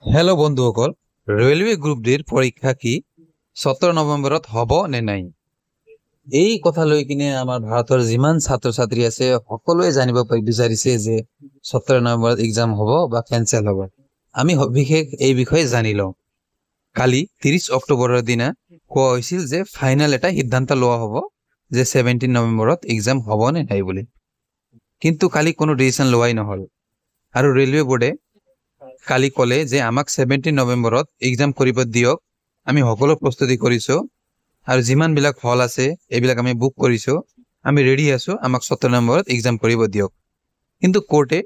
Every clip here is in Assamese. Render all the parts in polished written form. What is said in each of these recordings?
হেল্ল' বন্ধুসকল, ৰেলৱে গ্ৰুপ ডিৰ পৰীক্ষা কি 17 নৱেম্বৰত হ'ব নে নাই, এই কথা লৈ কিনে আমাৰ ভাৰতৰ যিমান ছাত্ৰ ছাত্ৰী আছে সকলোৱে জানিব বিচাৰিছে যে 17 নৱেম্বৰত এক্সাম হ'ব বা কেঞ্চেল হ'ব। আমি সবিশেষ এই বিষয়ে জানি লওঁ। কালি 30 অক্টোবৰৰ দিনা কোৱা হৈছিল যে ফাইনেল এটা সিদ্ধান্ত লোৱা হ'ব যে 17 নৱেম্বৰত এক্সাম হ'ব নে নাই বুলি। কিন্তু কালি কোনো ডিচিশ্যন লোৱাই নহ'ল আৰু ৰেলৱে বোৰ্ডে কালি ক'লে যে আমাক 17 নৱেম্বৰত এক্সাম কৰিব দিয়ক, আমি সকলো প্ৰস্তুতি কৰিছোঁ আৰু যিমানবিলাক হল আছে এইবিলাক আমি বুক কৰিছোঁ, আমি ৰেডি আছোঁ, আমাক 17 নম্বৰত এক্সাম কৰিব দিয়ক। কিন্তু কোৰ্টে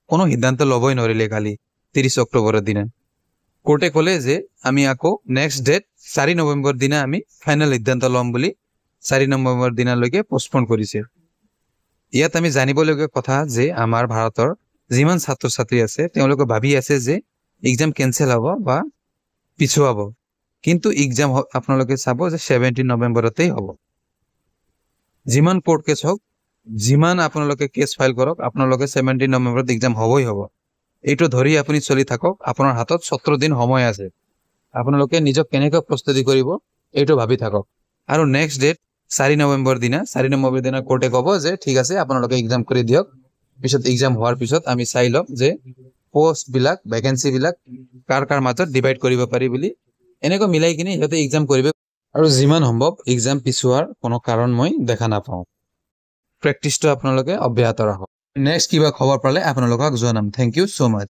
কোনো সিদ্ধান্ত ল'বই নোৱাৰিলে। কালি 30 অক্টোবৰৰ দিনা কোৰ্টে ক'লে যে আমি আকৌ নেক্সট ডেট 4 নৱেম্বৰ দিনা আমি ফাইনেল সিদ্ধান্ত ল'ম বুলি 4 নৱেম্বৰ দিনালৈকে পষ্টপন কৰিছে। ইয়াত আমি জানিবলগীয়া কথা যে আমাৰ ভাৰতৰ যিমান ছাত্ৰ ছাত্ৰী আছে তেওঁলোকে ভাবি আছে যে এক্সাম কেঞ্চেল হ'ব বা পিছুৱাব, কিন্তু এক্সাম আপোনালোকে চাব যে 17 নৱেম্বৰতেই হ'ব। যিমান কোৰ্ট কেছ হওক, যিমান আপোনালোকে কেছ ফাইল কৰক, আপোনালোকে 17 নৱেম্বৰত এক্সাম হ'বই হ'ব। এইটো ধৰি আপুনি চলি থাকক। আপোনাৰ হাতত 17 দিন সময় আছে। আপোনালোকে নিজক কেনেকৈ প্ৰস্তুতি কৰিব এইটো ভাবি থাকক। আৰু নেক্সট ডেট 4 নৱেম্বৰ দিনা, 4 নৱেম্বৰ দিনা কোৰ্টে ক'ব যে ঠিক আছে, আপোনালোকে এক্সাম কৰি দিয়ক। পিছত এক্সাম হোৱাৰ পিছত আমি চাই ল'ম যে পষ্টবিলাক, ভেকেঞ্চিবিলাক কাৰ কাৰ মাজত ডিভাইড কৰিব পাৰি বুলি। এনেকৈ মিলাই কিনে সিহঁতে এক্সাম কৰিব আৰু যিমান সম্ভৱ এক্সাম পিছুৱাৰ কোনো কাৰণ মই দেখা নাপাওঁ। প্ৰেক্টিচটো আপোনালোকে অব্যাহত ৰাখক। নেক্সট কিবা খবৰ পালে আপোনালোকক জনাম। Thank you so much.